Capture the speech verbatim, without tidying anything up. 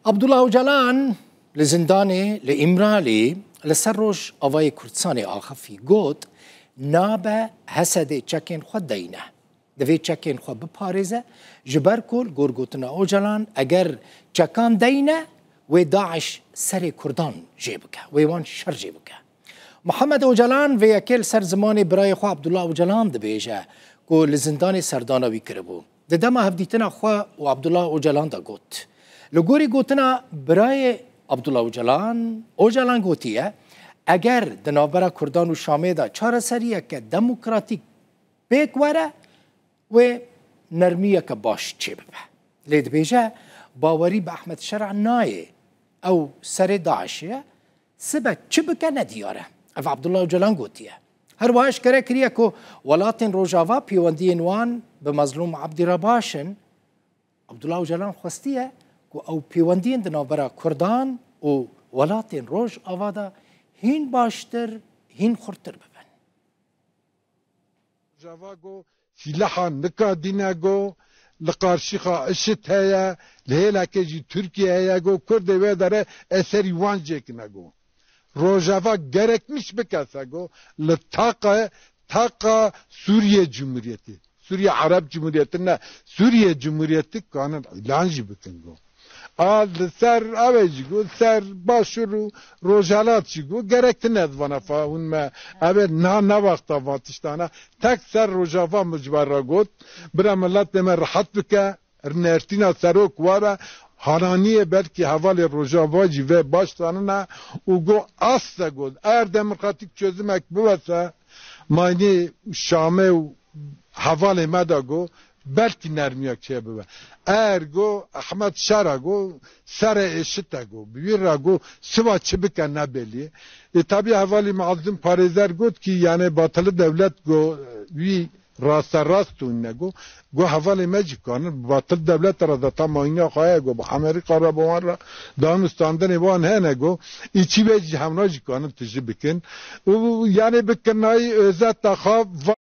Abdullah Ocalan li zindanê li Îmralî li ser Rojavayê Kurdistanê axifî, got, nabe HSDê çekên xwe deyne. Divê çekên xwe biparêze, ji ber ku li gor gotina Ocalan eger çekan deyne, wê DAIŞ serê Kurdan jê bike, wê wan şer jê bike. Muhammed Ocalan vê yekê li ser zimanê birayê xwe Abdullah Ocalan dibêje ku li zindanê serdana wî kiribû. Di dema hevdîtina xwe û Abdullah Ocalan de got. Li gorî gotina birayê Abdullah Ocalan, Ocalan gotiye, eger di navbera Kurdan û Şamê de çareseriyeke demokratîk pêk were, wê nermiyeke baş çêbibe. Lê dibêje, bawerî bi Ehmed Şera nayê. Ew serê DAIŞê ye, sibe çi bike nediyar e. Ev Abdullah Ocalan gotiye. Her wiha eşkere kiriye ku welatên Rojava pêwendiyên wan bi Mezlûm Ebdî re baş in. Abdullah Ocalan xwestiye ku ew pêwendiyên di navbera Kurdan û welatên Rojava de hîn baştir, hîn xurttir bibin. Rojava go sîlaha nikadîne go, li qarşî xwe IŞİD heye, li hêlekê jî Tirkiye heye go, Kurdê wê dere eserî wan jêkine go. Rojava gerekmiş bike se go, li taqa, taqa Sûriye Cumhuriyeti. Sûriye Arap Cumhuriyeti ne, Sûriye Cumhuriyeti kanin îlan jî bikin go. A li ser ew ê jî got, ser Başûr û Rojhelat jî got, gerek tine di vana fa hûn me. Ev ê na ne wexta van tiştana. Tek ser Rojava min ji ber re got, bira miletê me rehet bike, nertîna serok were, hananiyê belkî hevalê Rojava jî vê baş zanine û got, aste got, eger demokratîk çözümek bibe se, maynî Şamê û hevalê me de got, belkî nermiyek çêbibe. Eger got, Ehmed Şera got, serê êşite got, bi wî re got, siva çi bike ne belî. E, tabî hevalî Muazzim Parêzer got ki, yani, batılı devlet got, wî raste rast tûn ne got. Got, hevalê me jî kanin, batılı devlet re de tamahîna xwe ye got, bi Amerîka re bi wan re danûstandinê wan hene got, îçî ve jî hemra jî kanin tijî bikin. Û, yani, bi kirnayî özet de xwe va-